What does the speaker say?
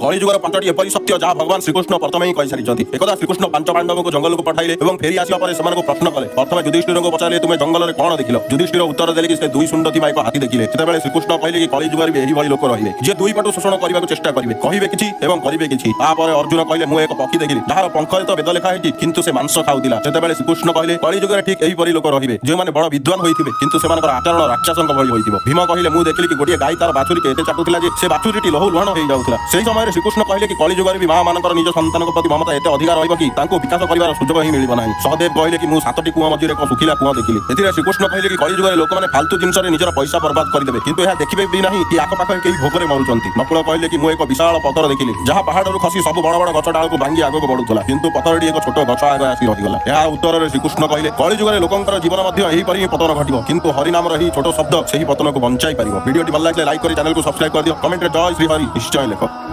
କଳିଯୁଗର ପାଞ୍ଚଟି ଏପରି ସତ୍ୟ, ଯାହା ଭଗବାନ ଶ୍ରୀକୃଷ୍ଣ ପ୍ରଥମେ ହିଁ କହିସାରିଛନ୍ତି। ଏକଦା ଶ୍ରୀକୃଷ୍ଣ ପାଞ୍ଚ ପାଣ୍ଡବଙ୍କୁ ଜଙ୍ଗଲକୁ ପଠାଇଲେ ଏବଂ ଫେରି ଆସିବା ପରେ ସେମାନଙ୍କୁ ପ୍ରଶ୍ନ କଲେ। ପ୍ରଥମେ ଯୁଧିଷ୍ଠିରଙ୍କୁ ପଚାରିଲେ, "ତୁମେ ଜଙ୍ଗଲରେ କଣ ଦେଖିଲ?" ଯୁଧିଷ୍ଠିର ଉତ୍ତର ଦେଲେ କି ସେ ଦୁଇ ଶୁଣ୍ଡ ଥିବା ଏକ ହାତୀ ଦେଖିଲେ। ସେତେବେଳେ ଶ୍ରୀକୃଷ୍ଣ କହିଲେ କି କଳିଯୁଗରେ ବି ଏହିଭଳି ଲୋକ ରହିବେ, ଯିଏ ଦୁଇ ପଟୁ ଶୋଷଣ କରିବାକୁ ଚେଷ୍ଟା କରିବେ, କହିବେ କିଛି ଏବଂ କରିବେ କିଛି। ତାପରେ ଅର୍ଜୁନ କହିଲେ, "ମୁଁ ଏକ ପକ୍ଷୀ ଦେଖିଲି, ଯାହାର ପଙ୍ଖରେ ତ ବେଦ ଲେଖା ହେଇଛି, କିନ୍ତୁ ସେ ମାଂସ ଖାଉଥିଲା।" ସେତେବେଳେ ଶ୍ରୀକୃଷ୍ଣ କହିଲେ, କଳିଯୁଗରେ ଠିକ ଏହିପରି ଲୋକ ରହିବେ, ଯେଉଁମାନେ ବଡ ବିଦ୍ୱାନ ହୋଇଥିବେ, କିନ୍ତୁ ସେମାନଙ୍କର ଆଚରଣ ରାକ୍ଷସଙ୍କ ଭଳି ହୋଇଥିବ। ଭୀମ କହିଲେ, "ମୁଁ ଦେଖିଲି କି ଗୋଟିଏ ଗାଈ ତାର ବାଛୁରୀକି ଏତେ ଚାଟୁଥିଲା ଯେ ସେ ବାଛୁରୀଟି ଲହୁ ଲୁହାଣ ହେଇଯାଉଥିଲା।" ସେହି ସମୟରେ ଶ୍ରୀକୃଷ୍ଣ କହିଲେ କି କଳିଯୁଗରେ ବି ମା ମାନଙ୍କର ନିଜ ସନ୍ତାନଙ୍କ ପ୍ରତି ମମତା ଏତେ ଅଧିକା ରହିବ କି ତାଙ୍କୁ ବିକାଶ କରିବାର ସୁଯୋଗ ହିଁ ମିଳିବ ନାହିଁ। ସହଦେବ କହିଲେ କି ମୁଁ ସାତଟି କୂଅ ମଧ୍ୟରେ ଏକ ଶୁଖିଲା କୂଅ ଦେଖିଲି। ଏଥିରେ ଶ୍ରୀକୃଷ୍ଣ କହିଲେ କି କଳିଯୁଗରେ ଲୋକମାନେ ଫାଲତୁ ଜିନିଷରେ ନିଜର ପଇସା ବର୍ବାଦ କରିଦେବେ, କିନ୍ତୁ ଏହା ଦେଖିବେ ବି ନାହିଁ କି ଆଖପାଖରେ କେହି ଭୋକରେ ମରୁଛନ୍ତି। ନକୁଳ କହିଲେ କି ମୁଁ ଏକ ବିଶାଳ ପଥର ଦେଖିଲି, ଯାହା ପାହାଡରୁ ଖସି ସବୁ ବଡ ବଡ ଗଛ ଡାଳକୁ ଭାଙ୍ଗି ଆଗକୁ ବଢୁଥିଲା, କିନ୍ତୁ ପଥରଟି ଏକ ଛୋଟ ଗଛ ଆଗରେ ଆସି ରହିଗଲା। ଏହା ଉତ୍ତରରେ ଶ୍ରୀକୃଷ୍ଣ କହିଲେ, କଳିଯୁଗରେ ଲୋକଙ୍କର ଜୀବନ ମଧ୍ୟ ଏହିପରି ହିଁ ପତନ ଘଟିବ, କିନ୍ତୁ ହରିନାମର ଏହି ଛୋଟ ଶବ୍ଦ ସେହି ପତନକୁ ବଞ୍ଚାଇ ପାରିବ। ଭିଡିଓଟି ଭଲ ଲାଗିଲେ ଲାଇକ୍ କରି ଚ୍ୟାନେଲକୁ ସବସ୍କ୍ରାଇବ କରିଦିଅ। କମେଣ୍ଟରେ ଜୟ ଶ୍ରୀ ହରି ନିଶ୍ଚୟ ଲେଖ।